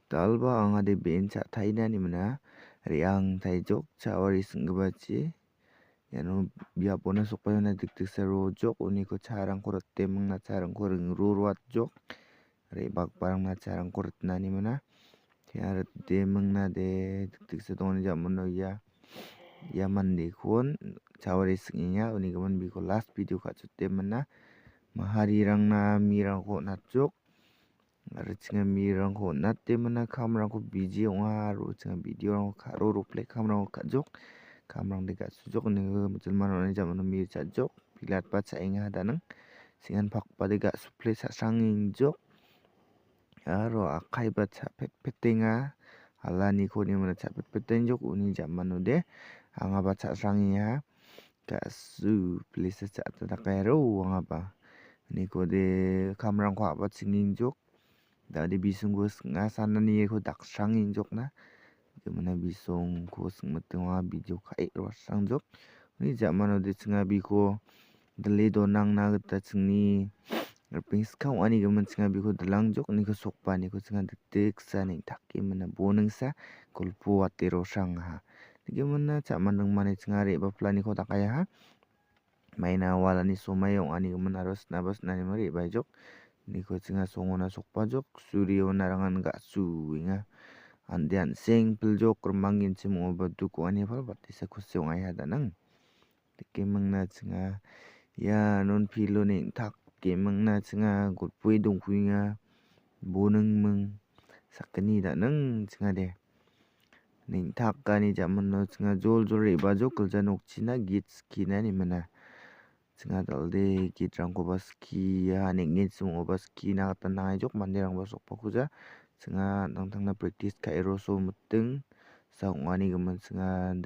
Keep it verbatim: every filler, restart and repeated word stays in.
Dalba anga de be·en cha·taina nimina re·ang taijok cha·wari sing·gipachi. Iano biapona sokbaona dikdiksa rojok uniko cha·rangko rite mingna cha·rangko ringro roatjok. Re·bakbarangna cha·rangko ritna nimina. Ia rite mingna de dikdiksa dongani ja·mano ia, ia mandekon cha·wari sing·enga. Uni gimin biko last video ka·chote mina. Maharirangna mirangko on·atjok. Aro chinga mirangko on·ate mina kamrangko biji ong·a aro chinga videorangko ka·ro rople kamrangko ka·jok. Kamrangde ga·sujok ine mijalmani ja·mano mir cha·jok. Pilatba cha·enga danang. Singan pakbade ga·suple cha·srangengjok. Aro akaiba cha·petpetenga. Alaniko nimina cha·petpetengjok uni ja·manode angaba cha·srangenga. Ga·su plesa cha·ata dake aro angaba. Nikode kamrangko a·ba chingengjok. Dade bisingko sing·a sananiko daksrangengjokna. Gimina bisongko sing·mitinga video ka·e roasrangjok. Uni ja·manode chinga biko dile donangna gita chingni ripengska ong·ani gimin chinga biko dilangjok. Niko sokba niko chinga dikdiksa neng·take mina boningsa golpo wate rosrangaha. Nike mina cha·man ringmani chinga re·baplaniko dakayaha. Maina walani somai ong·ani gimin aro sinaba sinanima re·baijok. Niko chinga songona sokbajok, surio narangan ga·suenga. Ande an·seng piljok rimanggenchim ong·oba duk ong·ani apal batesa kusi ong·aiha danang. Dikemingna chinga ia non pilo neng·tak gemingna chinga golpoe dongkuenga. Boningming sakgni danang chinga de. Neng·takani ja·mano chinga joljol re·bajok gilja nokchina git skina nimina. Chinga dal·de gitrangkoba skia, neng·e ching ong·oba skina gita nangaijok manderangba sokbakuja. Chinga an·tangtangna practice ka·e roso miting sa ong·ani gimin chinga